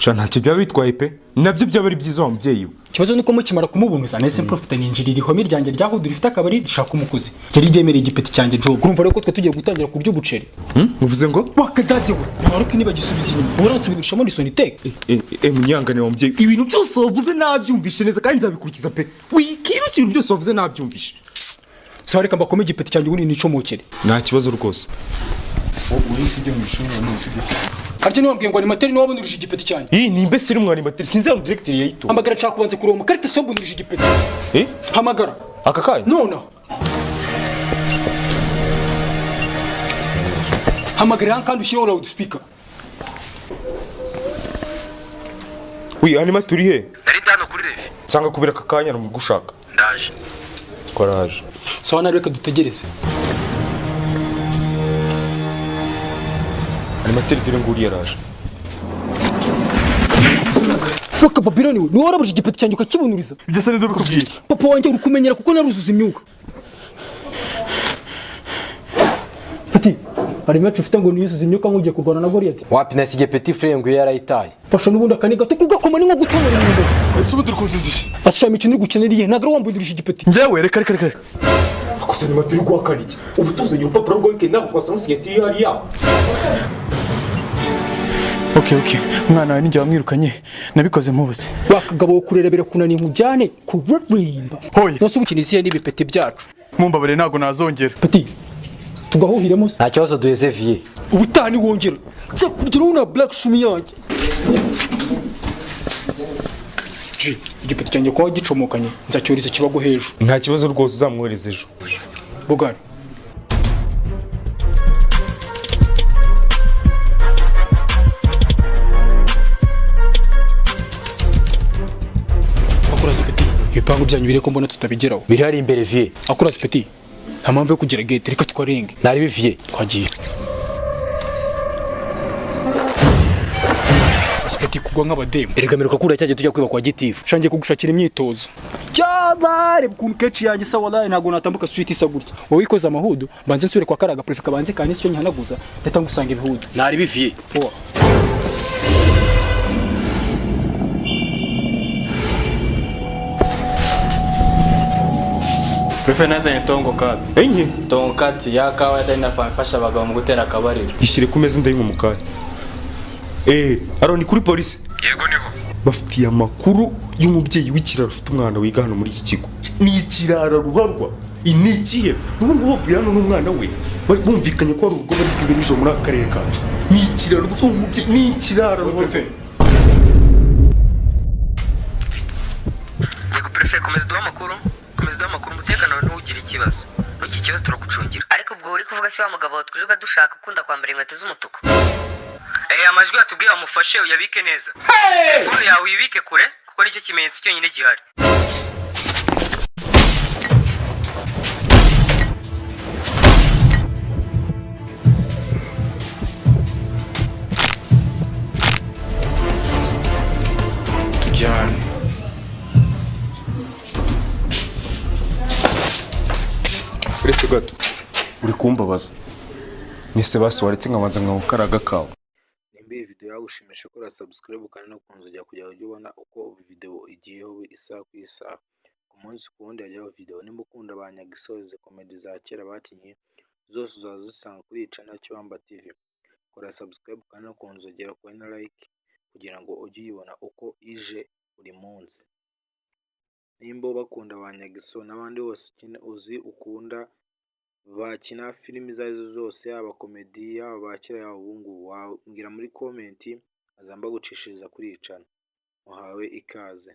Sha, ntacyo byaba bitwaye pe, nabyo byaba ari byiza wa mubyeyi we. Ikibazo nuko mukimara kumubunuza nahise mprofita ninjirira ihome ryanjye rya hood rifite akabari rishaka umukozi yari ryemereye igipeti cyanjye job. Urumva rero ko twe tugiye gutangira kurya ubuceri. Uvuze ngo? Wakadage we, ntawaruka nibagisubiza inyuma uransubirishamo risoniteke. Munyangane wa mubyeyi, ibintu byose wavuze nabyumvishe neza kandi nzabikurikiza pe. Wikiruka, ibintu byose wavuze nabyumvishe. Sawa, reka mbakome igipeti cyanjye ubundi nicomokere. Nta kibazo rwose. Uhise ujya mu ishuri none, sibyo? Harya niwambwiye ngo animateur niwe wabunurije igipeti cyanjye? Iyi ni imbese iri animateur, sinzi hano directeur yayitora. Hamagara, nshaka kubanza kureba umukarita wambunurije igipeti. Eh? Hamagara. Aka kanya? Nonaha hamagara kandi ushyireho loudspeaker. Wi animateur, uri he? Nari ndi hano kuri revi. Cyangwa kubera aka kanya gushaka. Ndaje. Courage. Sawa, nawe reka dutegereze. Animateur, dore nguriya araje. Waka Babiloni we, niwe warabuje igipeti cyanjye ukakibunuriza? Ibyo se nibyo bikubwiye? Papa wanjye, uri kumenyera kuko naruzuza imyuka. Peti, hari match ufite ngo niyuzuze imyuka nk'ugiye kurwana na Goliath? Wapi, nasigiye petit frère ngo iyo yarayitaye. Fasha n'ubundi akaniga tukugakoma ni nko gutonora imyumbati. Ese ubundi uri kunzizisha? Asha, imikino uri gukina iriye ntabwo ari wambundurije igipeti. Njyewe? Reka reka reka. Akoze animateur uri guhakana iki? Ubu tuzanye urupapuro rwa weekend, ntabwo twasanga signature hariya. Okay, umwana wawe ninjye wamwirukanye, nabikoze mpubutse. Wakagabo kurera birakunaniye, nkujyane kuririmba. Hoya. Nose ubukina izihe n'ibipeti byacu? Mumbabare, ntabwo nazongera. Peti, tugahuhiremo se? Nta kibazo, duheze viye. Ubutaha niwongera nza kugeraho na black shumi yanjye. G, igipeti cyanjye kuba gicomokanye nzacyohereza kibago hejuru. Nta kibazo rwose, uzamwohereza ejo. Bugari. Akurazi peti, ibipangu byanyu biri ko mbona tutabigeraho? Biri hari imbere, viye. Akurazi peti, nta mpamvu yo kugira gate, reka twarenge. Nari viye. Twagiye. Peti, kugwa nk'abademu. Erega meruka kura cyagiye tujya kwiba kwa gitifu. Shangiye kugushakira imyitozo. Cyabare ukuntu kenshi yanjye isa, wallahi ntabwo natambuka street isa gutya. Wowe ikoze amahudu, mbanze nsubire kwa karaga prefect kabanze kanise icyo nyihanaguza, ndahita ngusanga ibihudu. Nari biviye. Four. Prefe, nazanye tongo kati. Enye? Tongo kati ya kawa ya Dynafam ifasha abagabo mu gutera akabariro. Ishyire ku meza, ndayinywa mu kanya. Aro, ni kuri polisi? Yego, niho. Bafitiye amakuru y'umubyeyi w'ikirara ufite umwana wiga hano muri iki kigo. Ni ikirara ruharwa, ni ikihe? N'ubu ngubu bavuye hano n'umwana we, bari bumvikanye ko hari urugo bari bwibe nijoro muri aka karere kacu. Ni ikirara rwose, uwo mubyeyi ni ikirara ruharwa. Yego prefe, komeza uduhe amakuru, komeza uduhe amakuru. Umutekano wawe ntugire ikibazo, ntugire ikibazo, turagucungira. Ariko ubwo uri kuvuga si wa mugabo twirirwa dushaka ukunda kwambara inkweto z'umutuku? Amajwi yatubwiye amufashe uyabike neza, telefone yawe uyibike kure kuko nicyo kimenyetso cyonyine gihari. Tujyane. Uretse gato, uri kumbabaza mwese. Basi waretse nkabanza nkawukaraga kawe. Nimba iyi video yagushimisha, kora subscribe kandi no kunzogera kugira ngo ujye ubona uko video igiyeho isaha ku isaha, ku munsi ku wundi hajyaho video. Nimba ukunda ba Nyagisozi, comedy za kera bakinnye zose uzaza uzisanga kuri iyi channel ya Kibamba TV. Kora subscribe kandi no kunzogera, kuri na like kugira ngo ujye uyibona uko ije buri munsi. Nimba bakunda ba Nyagiso n'abandi bose uzi ukunda bakina filimi izo arizo zose, yaba comedy, yaba ba kera, yaba ubungubu, wambwira muri comment nkaza mbagucishiriza kuri iyi channel. Muhawe ikaze.